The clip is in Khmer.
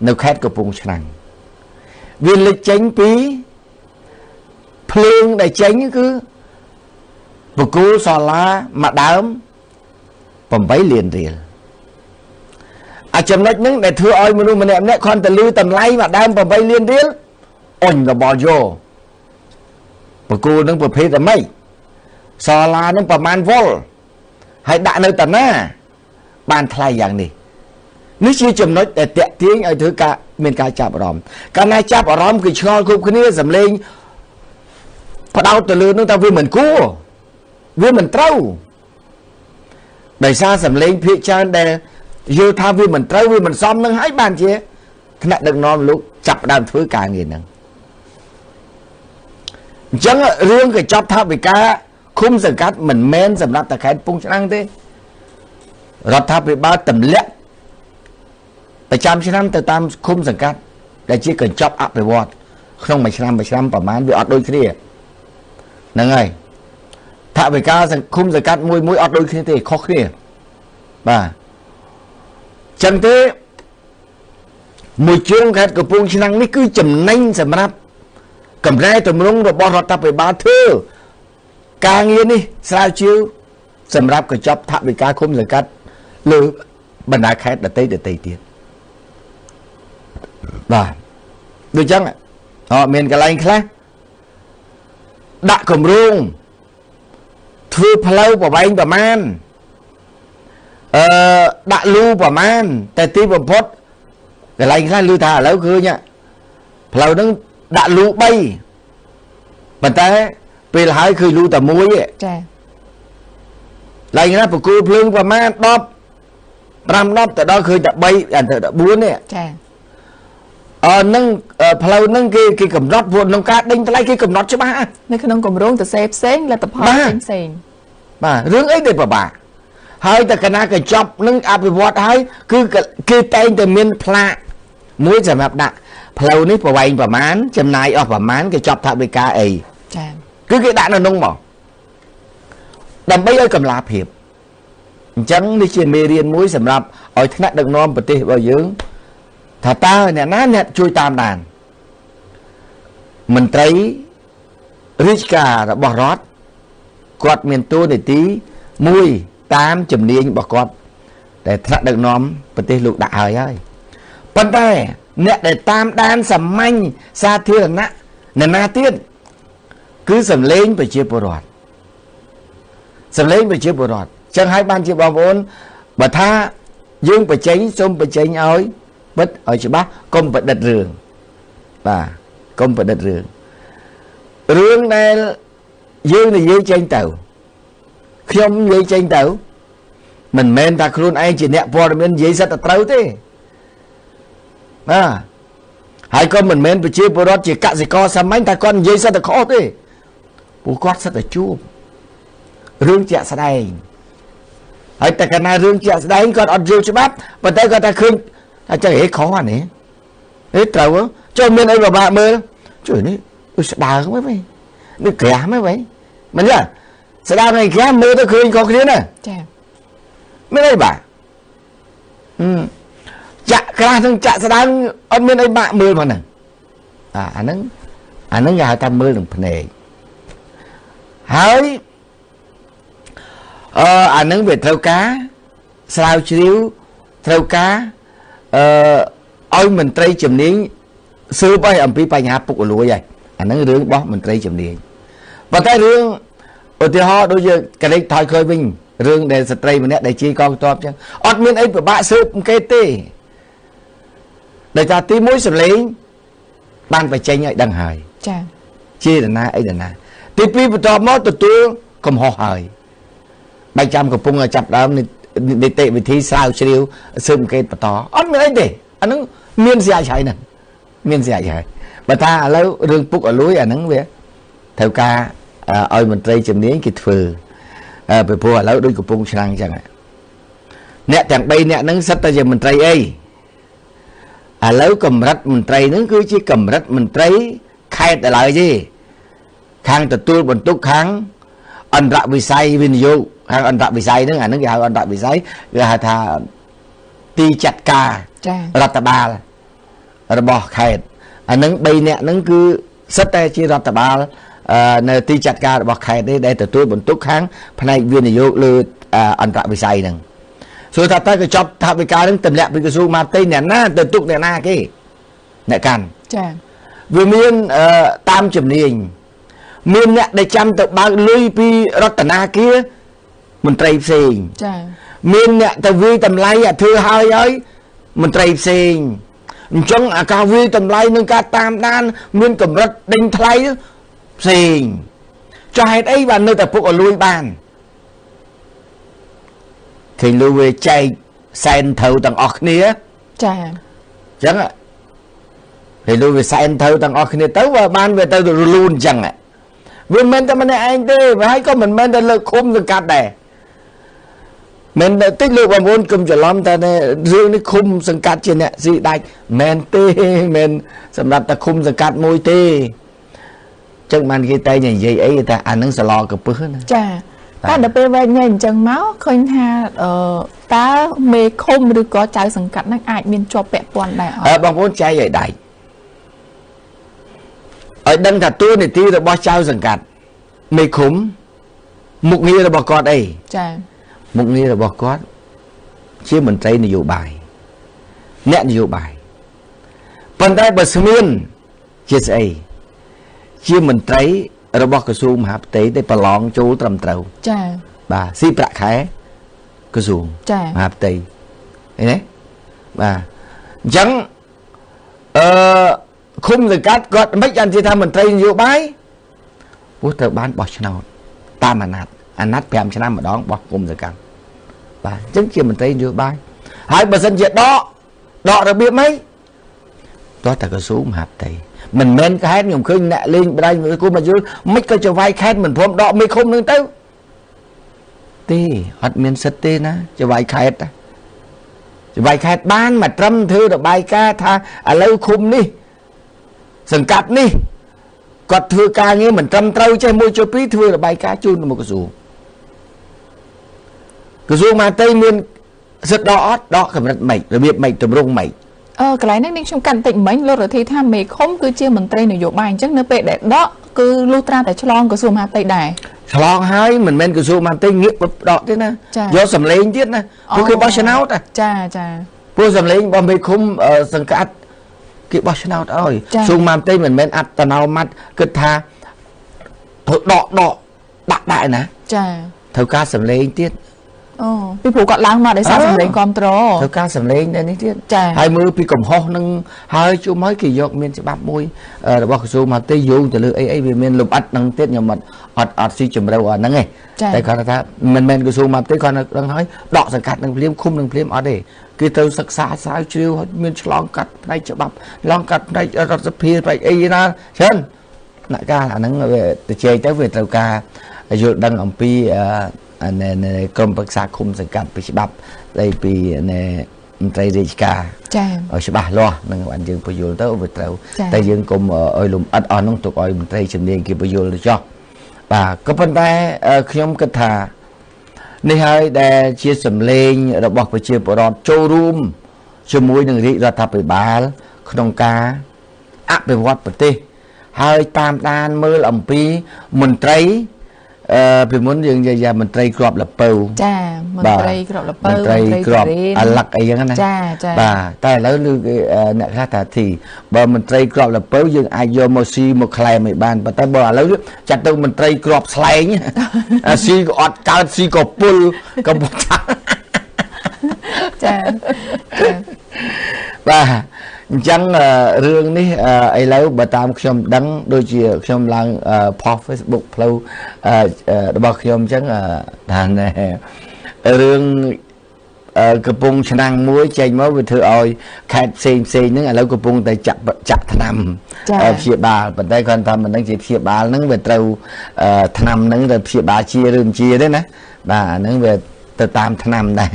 នៅខេត្តកំពង់ឆ្នាំងវាលេចចេញពីភ្លើងដែលចេញគឺបកគោសាឡាមួយដើម8លានរៀលអាចំណុចហ្នឹងដែលធ្វើឲ្យមនុស្សម្នាក់ម្នាក់គ្រាន់តែលឺតម្លៃមួយដើម8លានរៀលអញរបល់យកបកគោនឹងប្រភេទអ្មីសាឡានឹងប្រមាណវ៉ុលហើយដាក់នៅតាណាបានថ្លៃយ៉ាងនេះនេះជាចំណុចដែលតាក់ទាញឲ្យធ្វើការមានការចាប់អារម្មណ៍កាលណាចាប់អារម្មណ៍គឺឆ្ងល់គ្រប់គ្នាសំលេងផ្ដោតទៅលើនោះថាវាមិនគួរវាមិនត្រូវដោយសារសំលេងភាគច្រើនដែលយល់ថាវាមិនត្រូវវាមិនសមនឹងហើយបានជាថ្នាក់ដឹកនាំលោកចាប់ដើមធ្វើការងារហ្នឹងអញ្ចឹងរឿងកញ្ចប់ថវិកាឃុំសង្កាត់មិនមែនសម្រាប់តែខេត្តកំពង់ឆ្នាំងទេរដ្ឋាភិបាលទម្លាក់ប្រចាំឆ្នាំទៅតាមឃុំសង្កាត់ដែលជាកញ្ចប់អភិវឌ្ឍក្នុងមួយឆ្នាំមួយឆ្នាំប្រហែលវាអត់ដូចគ្នាហ្នឹងហើយថវិកាសង្គមសង្កាត់មួយមួយអត់ដូចគ្នាទេខុសគ្នាបាទចឹងទេមួយជើងខេត្តកំពង់ឆ្នាំងនេះគឺចំណេញសម្រាប់កម្រែទម្រង់របស់រដ្ឋាភិបាលធ្វើការងារនេះស្រាវជ្រាវសម្រាប់កញ្ចប់ថវិកាឃុំសង្កាត់លើបណ្ដាខេត្តដទៃដទៃទៀតបាទដូចចឹងអត់មានកន្លែងខ្លះដាក់គម្រោងធ្វើផ្លូវប្រវែងប្រមាណដាក់លូប្រមាណតែទីបំផុតកន្លែងខ្លះឮថាឥឡូវឃើញផ្លូវហ្នឹងដាក់លូ3ប៉ុន្តែពេលហើយឃើញលូតែមួយទេចាឡែងណាបកគោភ្លើងប្រមាណ10 5 10ទៅដល់ឃើញតែ3អាទៅ14នេះចាអឺនឹងផ្លូវហ្នឹងគេកំណត់ព្រោះក្នុងការដេញថ្លៃគេកំណត់ច្បាស់នៅក្នុងគម្រោងទៅសេផ្សេងលទ្ធផលផ្សេងបាទរឿងអីដែលពិបាកហើយតែកណាកញ្ចប់នឹងអភិវឌ្ឍហើយគឺគេតែងតែមានផ្លាកមួយសម្រាប់ដាក់ផ្លូវនេះប្រវែងប្រមាណចំណាយអស់ប្រមាណគេចប់ថវិកាអីចាគឺគេដាក់នៅក្នុងមកដើម្បីឲ្យកម្លាភាពអញ្ចឹងនេះជាមេរៀនមួយសម្រាប់ឲ្យថ្នាក់ដឹកនាំប្រទេសរបស់យើងថាតើអ្នកណាអ្នកជួយតាមដានមន្ត្រីរាជការរបស់រដ្ឋគាត់មានតួនាទីមួយតាមជំនាញរបស់គាត់ដែលថ្នាក់ដឹកនាំប្រទេសលោកដាក់ហើយហើយប៉ុន្តែអ្នកដែលតាមដានសាមញ្ញសាធារណៈអ្នកណាទៀតគឺសម្លេងប្រជាពលរដ្ឋសម្លេងប្រជាពលរដ្ឋចឹងហើយបានជាបងប្អូនបើថាយើងបញ្ចេញសូមបញ្ចេញឲ្យបិទឲ្យច្បាស់កុំប្រឌិតរឿងបាទកុំប្រឌិតរឿងរឿងដែលយើងនិយាយចេញទៅខ្ញុំនិយាយចេញទៅមិនមែនថាខ្លួនឯងជាអ្នកព័ត៌មាននិយាយសិតតែត្រូវទេបាទហើយក៏មិនមែនប្រជាពលរដ្ឋជាកសិករសាមញ្ញថាគាត់និយាយសិតតែខុសទេពួកគាត់សិតតែជួបរឿងជាក់ស្ដែងហើយតែកាលណារឿងជាក់ស្ដែងគាត់អត់យល់ច្បាប់ប៉ុន្តែគាត់ថាឃើញថាចឹងហេខុសអានេះហេត្រូវចូលមានអីពិបាកមើលជួយនេះស្ដើងហ្នឹងវិញនេះក្រាស់ហ្នឹងវិញមិនទេស្ដើងនេះក្រាស់មើលទៅឃើញខុសគ្នាណាចាមានអីបាក់ចាក់ក្រាស់នឹងចាក់ស្ដើងអត់មានអីបាក់មើលផងហ្នឹងអាហ្នឹងគេហៅថាមើលនឹងភ្នែកហើយអាហ្នឹងវាត្រូវការស្រាវជ្រាវត្រូវការឲ្យមន្ត្រីជំនាញស៊ើបឲ្យអំពីបញ្ហាពុករលួយហើយអាហ្នឹងរឿងរបស់មន្ត្រីជំនាញប៉ុន្តែរឿងឧទាហរណ៍ដូចជាកលេចថយក្រោយវិញរឿងដែលស្ត្រីម្នាក់ដែលជាកងទ័ពចឹងអត់មានអីពិបាកស៊ើបអង្កេតទេដោយថាទី1សម្លេងបានបញ្ចេញឲ្យដឹងហើយចាជានរណាអីនរណាទី2បន្ទាប់មកទទួលកំហុសហើយបែកចាំកំពុងចាប់ដើមនីតិវិធីស្រាវជ្រាវស៊ើបអង្កេតបន្តអត់មានអីទេអាហ្នឹងមានស្រាយហ្នឹងមានស្រាយហើយបើថាឥឡូវរឿងពុកអលួយអាហ្នឹងវាត្រូវការឲ្យមន្ត្រីជំនាញគេធ្វើពីព្រោះឥឡូវដូចកំពង់ឆ្នាំងអញ្ចឹងអ្នកទាំង3អ្នកហ្នឹងសិតតែជាមន្ត្រីអីឥឡូវកម្រិតមន្ត្រីហ្នឹងគឺជាកម្រិតមន្ត្រីខេត្តឥឡូវទេខាងទទួលបន្ទុកខាងអន្តរវិស័យវិនិយោគខាងអន្តរវិស័យហ្នឹងអាហ្នឹងគេហៅអន្តរវិស័យគេហៅថាទីចាត់ការរដ្ឋបាល របស់ខេត្តអានឹង3នាក់ហ្នឹងគឺសិតតែជារដ្ឋបាលនៅទីចាត់ការរបស់ខេត្តនេះដែលទទួលបន្ទុកខាងផ្នែកវិនិយោគលើអន្តរវិស័យហ្នឹងសួរថាតើកញ្ចប់ថវិកាហ្នឹងទម្លាក់ពីក្រសួងមហាផ្ទៃអ្នកណាទៅទុកអ្នកណាគេអ្នកកាន់ចាវាមានតាមជំនាញមានអ្នកដែលចាំទៅបើកលុយពីរតនាគារមន្ត្រីផ្សេងចាមានអ្នកទៅវាយតម្លៃអាធ្វើហើយហើយមន្ត្រីផ្សេងអញ្ចឹងអាការវាយតម្លៃនឹងការតាមដានមានកម្រិតដេញថ្លៃផ្សេងចុះហេតុអីបាននៅតែពុកឲ្យលួយបានឃើញលួយវាចែកសែនត្រូវទាំងអស់គ្នាចាអញ្ចឹងហើយលួយវាសែនត្រូវទាំងអស់គ្នាទៅបានវាទៅរលូនអញ្ចឹងវាមិនមែនតែម្នាក់ឯងទេហើយក៏មិនមែនតែលើឃុំសង្កាត់ដែរមិនតិចលោកបងប្អូនគុំច្រឡំតែរឿងនេះឃុំសង្កាត់ជាអ្នកស៊ីដាច់មិនទេមិនសម្រាប់តែឃុំសង្កាត់មួយទេចឹងបានគេតែនិយាយអីថាអានឹងសឡកពឹសណាចាតែដល់ពេលវែងញែកអញ្ចឹងមកឃើញថាតើមេឃុំឬក៏ចៅសង្កាត់ហ្នឹងអាចមានជាប់ពាក់ព័ន្ធដែរអត់បងប្អូនចែកឲ្យដាច់ឲ្យដឹងថាតួនាទីរបស់ចៅសង្កាត់មេឃុំមុខងាររបស់គាត់អីចាមុខងាររបស់គាត់ជាមន្ត្រីនយោបាយអ្នកនយោបាយប៉ុន្តែបើស្មានជាស្អីជាមន្ត្រីរបស់ក្រសួងមហាផ្ទៃដែលប្រឡងចូលត្រឹមត្រូវចាបាទស៊ីប្រាក់ខែក្រសួងមហាផ្ទៃឃើញទេបាទអញ្ចឹងឃុំសង្កាត់គាត់មិនអញ្ចឹងថាមន្ត្រីនយោបាយព្រោះត្រូវបានបោះឆ្នោតតាមអាណត្តិ5ឆ្នាំម្ដងបោះឃុំសង្កាត់បាទអញ្ចឹងជាមន្ត្រីនយោបាយហើយបើសិនជាដករបៀបម៉េចតោះតែក្រសួងមហាផ្ទៃមិនមែនខេត្តខ្ញុំឃើញអ្នកលេងបដិគុំមកយល់មិនក៏ចវាយខេត្តមិនព្រមដកមេឃុំនឹងទៅទេអត់មានសិទ្ធទេណាចវាយខេត្តចវាយខេត្តបានមកត្រឹមធ្វើរបាយការណ៍ថាឥឡូវឃុំនេះសង្កាត់នេះគាត់ធ្វើការងារមិនត្រឹមត្រូវចេះ1 ចុះ 2ធ្វើរបាយការណ៍ជូនទៅមកក្រសួងមហាផ្ទៃមានសិទ្ធិដកអត់ដកកម្រិតម៉េចរបៀបម៉េចទម្រង់ម៉េចកន្លែងនេះនាងខ្ញុំកាន់តិចមិញលោករទ្ធីថាមេឃុំគឺជាមន្ត្រីនយោបាយអញ្ចឹងនៅពេលដែលដកគឺលុះត្រាតែឆ្លងក្រសួងមហាផ្ទៃដែរឆ្លងហើយមិនមែនក្រសួងមហាផ្ទៃងាកដកទេណាយកសម្លេងទៀតណាព្រោះគេបោះឆ្នោតចាចាព្រោះសម្លេងរបស់មេឃុំសង្កាត់គេបោះឆ្នោតឲ្យក្រសួងមហាផ្ទៃមិនមែនអត្តនោម័តគិតថាធ្វើដកដាក់ដែរណាចាត្រូវការសម្លេងទៀតអូពីព្រោះគាត់ឡើងមកដោយសារសម្លេងគ្រប់គ្រងត្រូវការសម្លេងដែរនេះទៀតហើយមើលពីកំហុសនឹងហើយជុំហើយគេយកមានច្បាប់មួយរបស់ក្រសួងមហាផ្ទៃយោងទៅលើអីវាមានលំអិតនឹងទៀតខ្ញុំអត់ស៊ីជម្រៅអាហ្នឹងឯងតែគាត់ថាមិនមែនក្រសួងមហាផ្ទៃគាត់ដឹងហើយដកសង្កាត់នឹងភ្លាមឃុំនឹងភ្លាមអត់ទេគេត្រូវសិក្សាស្រាវជ្រាវមានឆ្លងកាត់ផ្នែកច្បាប់ឆ្លងកាត់ផ្នែករដ្ឋសភាផ្នែកអីណាច្រើនអ្នកការអាហ្នឹងវាទៅជែកទៅវាត្រូវការយល់ដឹងអំពីក្រុមប្រឹក្សាឃុំសង្កាត់ពីច្បាប់ស្ដីពីមន្ត្រីរាជការចាឲ្យច្បាស់លាស់នឹងបានយើងបញ្យល់ទៅវាត្រូវតែយើងកុំឲ្យលំអិតអស់នោះទុកឲ្យមន្ត្រីជំនាញគេបញ្យល់ទៅចោះបាទក៏ប៉ុន្តែខ្ញុំគិតថានេះហើយដែលជាសម្លេងរបស់ប្រជាពលរដ្ឋចូលរួមជាមួយនឹងរាជរដ្ឋាភិបាលក្នុងការអភិវឌ្ឍប្រទេសហើយតាមដានមើលអំពីមន្ត្រីពីមុនយើងនិយាយថាមន្ត្រីក្របលពៅចាមន្ត្រីក្របលពៅមន្ត្រីក្របអាឡឹកអីចឹងណាចាចាបាទតែឥឡូវឮគេអ្នកខ្លះថាធីបើមន្ត្រីក្របលពៅយើងអាចយកមកស៊ីមកក្លែមឲ្យបានប៉ុន្តែបើឥឡូវចាត់ទៅមន្ត្រីក្របស្លែងស៊ីក៏អត់កើតស៊ីក៏ពុលក៏ពុលចាបាទអញ្ចឹងរឿងនេះឥឡូវបើតាមខ្ញុំដឹងដូចជាខ្ញុំឡើងផុស Facebook ផ្លូវរបស់ខ្ញុំអញ្ចឹងថារឿងកំពង់ឆ្នាំងមួយចេញមកវាធ្វើឲ្យខេត្តផ្សេងផ្សេងហ្នឹងឥឡូវកំពុងតែចាក់ថ្នាំព្យាបាលប៉ុន្តែគាត់ថាមិនដឹងជាព្យាបាលហ្នឹងវាត្រូវថ្នាំហ្នឹងទៅព្យាបាលជាឬមិនជាទេណាបាទអាហ្នឹងវាទៅតាមថ្នាំដែរ